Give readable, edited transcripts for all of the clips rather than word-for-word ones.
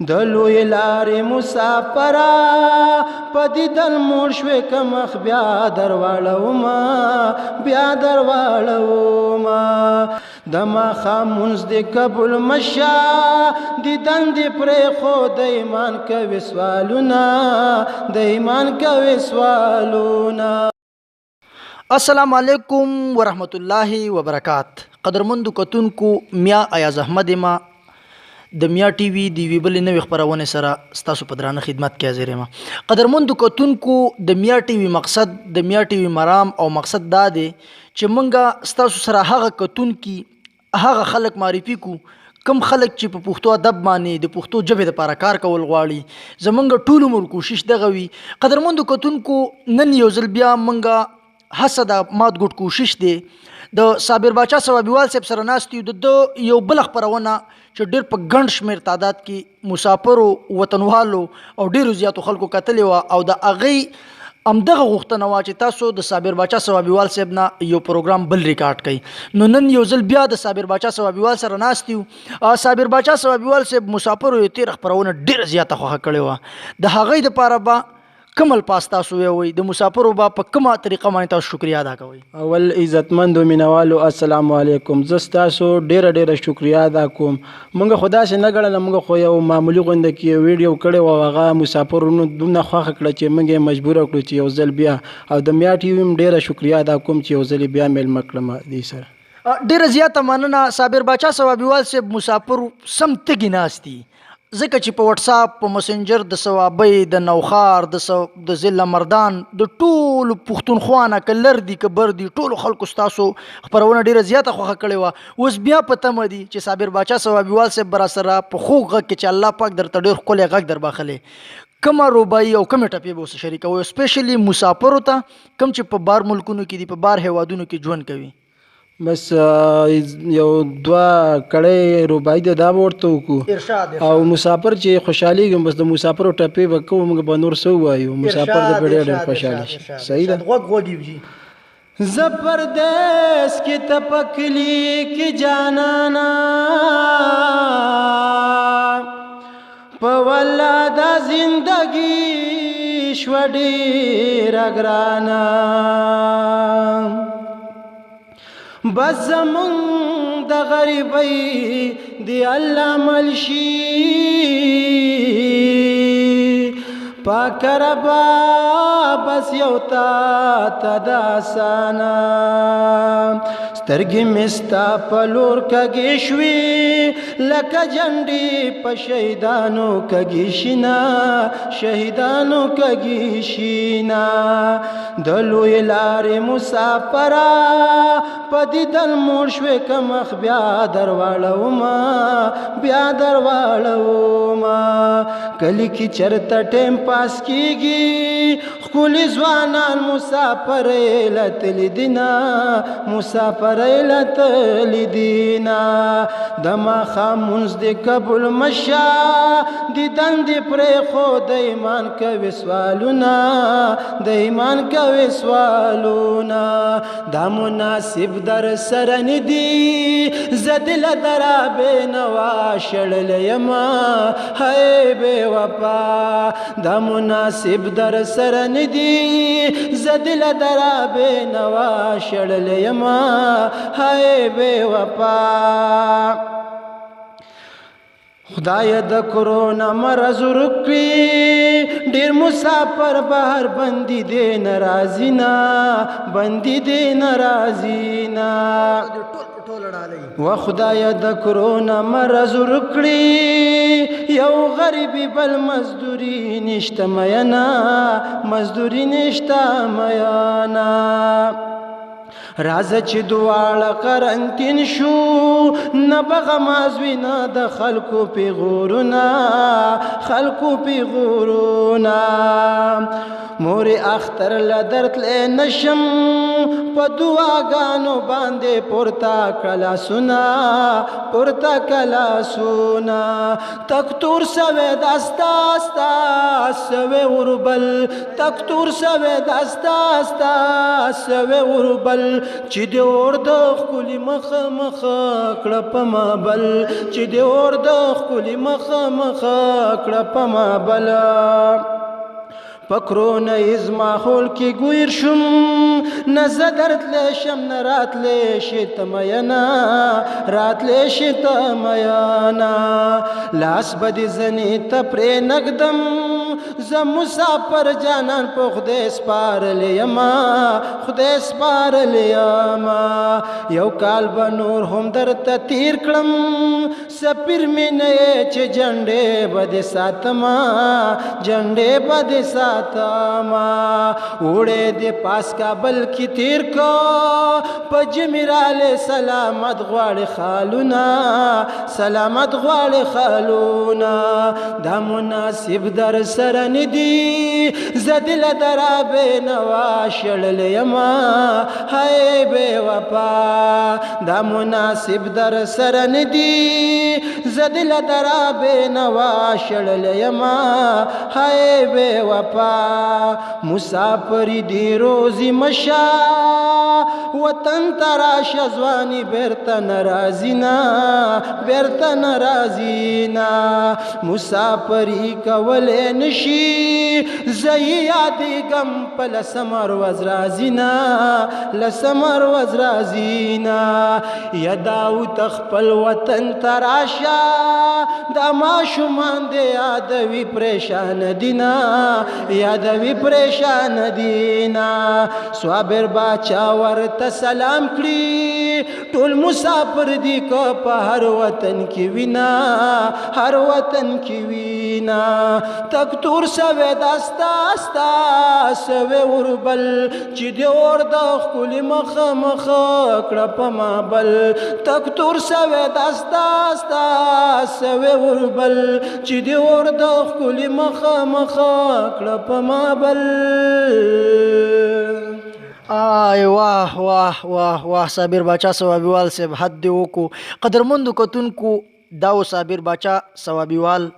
د لوی لارې مسافره په دیدن موړ شوې، که مخ بیا درواړومه، بیا درواړومه. د ماښام مونځ دې قبول مشه، دیدن دې پرېښود، د ایمان کوي سوالونه، د ایمان کوي سوالونه. السلام علیکم ورحمت الله وبرکات. قدرمندو کتونکو، میا ایاز احمد ما د میا ټي وي د یوې بلې نوې خپرونې سره ستاسو په درانه خدمت کې حاضر یم. قدرمندو کتونکو، د میا ټي وي مقصد، د میا ټي وي مرام او مقصد دا دی چې مونږه ستاسو سره هغه کتونکي، هغه خلک معرفي کو، کم خلک چې په پښتو ادب باندې د پښتو ژبې لپاره کار کول غواړي. زمونږ ټول عمر کوشش دغه وي. قدرمندو کتونکو، نن یو ځل بیا مونږه هڅه د مات ګوټ کوشش دی، د صابر باچا ثوابیوال صاحب سره ناست یو. د ده یو بله خپرونه چې ډېر په ګڼ شمېر تعداد کې مسافرو وطنوالو او ډېرو زیاتو خلکو کتلې وه، او د هغې همدغه غوښتنه وه چې تاسو د صابر باچا ثوابیوال صاحب نه یو پروګرام بل ریکارډ کړئ. نو نن یو ځل بیا د صابر باچا ثوابیوال سره ناست یو. صابر باچا ثوابیوال صاحب مسافرو یې تېره خپرونه ډېره زیاته خوښه کړې وه. د هغې دپاره به کوم الفاظ تاسو ووایئ؟ د مسافرو به په کومه طریقه باندې تاسو شکریا ادا کوئ؟ اول عزتمندو مینوالو، السلام علیکم. زه ستاسو ډیره ډیره شکریا ادا کوم. مونږ خو داسې نه ګڼله، مونږ خو یو معمولي غونډه کې یو ویډیو کړې وه، او هغه مسافرونو دومره خوښه کړه چې مونږ یې مجبوره کړو چې یو ځل بیا، او د میا ټي وي هم ډیره شکریا ادا کوم چې یو ځل یې بیا مېلمه کړم دې سره. ډیره زیاته مننه صابر باچا ثوابیوال صاحب. مسافر سم تږي ناست دي، ځکه چې په واتساپ، په مسنجر د صوابۍ، د نوښار، د ضلع مردان، د ټولو پښتونخوا نه، که لر دي که بر دي، ټولو خلکو ستاسو خپرونه ډېره زیاته خوښه کړې وه. اوس بیا په تمه دي چې صابر باچا ثوابیوال صاحب به راسره په خوږ غږ کې، چې الله پاک درته ډېر ښکلی غږ در بخښلی، کومه رباعي او کومې ټپې به ورسره شریکوئ، سپیشلی مسافرو ته کوم چې په بار ملکونو کې دي، په بار هیوادونو کې ژوند کوي؟ بس یو دوه کړۍ رباعي ده، دا به ورته وکړو. ارشاد. او مسافر چې خوشحالېږي، بس د مسافرو ټپې به کوو. موږ به نور څه ووایو؟ مسافر د په ډېر ډېر خوشحاله شي. صحیح ده. غوږ غوږ یو جي. زه پردیس کې ته په کلي کې جانانا، په والله دا زندګي شوه ډېره ګرانه. بس زمونږ د غریبۍ دی الله مل شي، پاک ربا بس یو تا ته د اسانه. سترګې مې ستا په لور کږې شوې، لکه جنډې په شهیدانو کږې شینه، شهیدانو کږې شینه. د لوی لارې مسافره په دیدن موړ شوې، که مخ بیا درواړومه، بیا درواړومه. کلي کې چېرته ټایم پاس کیږي، ښکلي ځوانان مسافرۍ له تللي دي نه، مسافرۍ له تللي دي نه. د ماښام مونځ دې قبول مشه، دیدن دې پرېښود، د ایمان کوي سوالونه، د ایمان کوي سوالونه. دا مناسب در سره نه دي، زه دې له درابې نه واشړلی یم، هی بې وفا. دا مناسب در سره نه دي، زه دې له درابې نه واشړلی یم، هی بې وفا. خدای د کرونا مرض ورک کړي، ډېر مسافر بهر بندي دی، ناراضي نه، بندي دی، ناراضي نه. و خدای د کرونا مرض ورک کړي، یو غریبي بل مزدوري نشته مینا، مزدوري نشته مینا. راځه چې دواړه قرنطین شو، نه به غماز وي نه د خلکو پیغورونه، خلکو پیغورونه. مور اختر له درتلې نشم، په دعاګانو باندې پورته کلا سنا، پورته کلا سونا. تک تور سوی دستا ستا سوی وربل، تک تور سوی دستا ستا سوی وربل، چې د اور د ښکلي مخ مخ کړه په ما بل، چې د اور د ښکلي مخ مخ کړه په ما بل. په کرونایز ماحول کې ګویر شوم، نه زه درتلی شم نه راتلی شي ته میینه، راتلی شي ته میینه. لاس به دې ځنې ته پرې نږدم، زه مسافر جانان په خدای سپارلی یمه، خدای سپارلی یمه. یو کال به نور هم درته تیر کړم، سپیر مې نه یې چې جنډې به دې ساتمه، جنډې به دې ساتمه. اوړی دې پاس کابل کې تیر که، په جمعې راغلې سلامت غواړي خالونه، سلامت غواړي خالونه. دا مناسب در سره نه دي، زه دې له درابې نه واشړلی یمه، های بې وفا. دا مناسب در سره نه دي، زه دې له درابې نه واشړلی یمه، های بې وفا. مسافري دې روزي مشه، وطن ته راشه ځواني بیرته نه راځي نه، بیرته نه راځي نه. مسافري کولی نشي، زه یې یادېږم په لسمه ورځ راځي نه، لسمه ورځ راځي نه. یا داود خپل وطن ته راشه، دا ماشومان دې یادوي پریشان دي نه، یادوي پریشان دي نه. صابر باچا ورته سلام کړي، ټول مسافر دي که په هر وطن کې وینا، هر وطن کې وینا. تک تور سوی دا ستا ستا سوی وربل، چې د اور د ښکلي مخ مخ کړه په ما بل. تک تور سوی دا ستا ستا سوی وربل، چې د اور د ښکلي مخ مخ کړه په ما بل. آی واه واه واه واه، صابر باچا ثوابیوال صاحب، حد دې وکړو. قدرمندو کتونکو، دا و صابر باچا ثوابیوال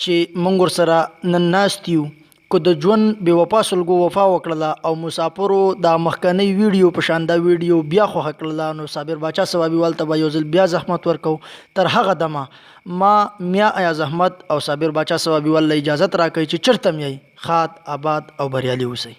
چې موږ ورسره نن ناست یو. که د ژوند بې وفا سلګو وفا وکړله او مسافرو دا مخکنۍ ویډیو په شان دا ویډیو بیا خوښه کړله، نو صابر باچا ثوابیوال ته به یو ځل بیا زحمت ورکو. تر هغه دمه ما میا ایاز احمد او صابر باچا ثوابیوال له اجازت راکړئ چې چرته مې یئ، ښاد، آباد او بریالي اوسئ.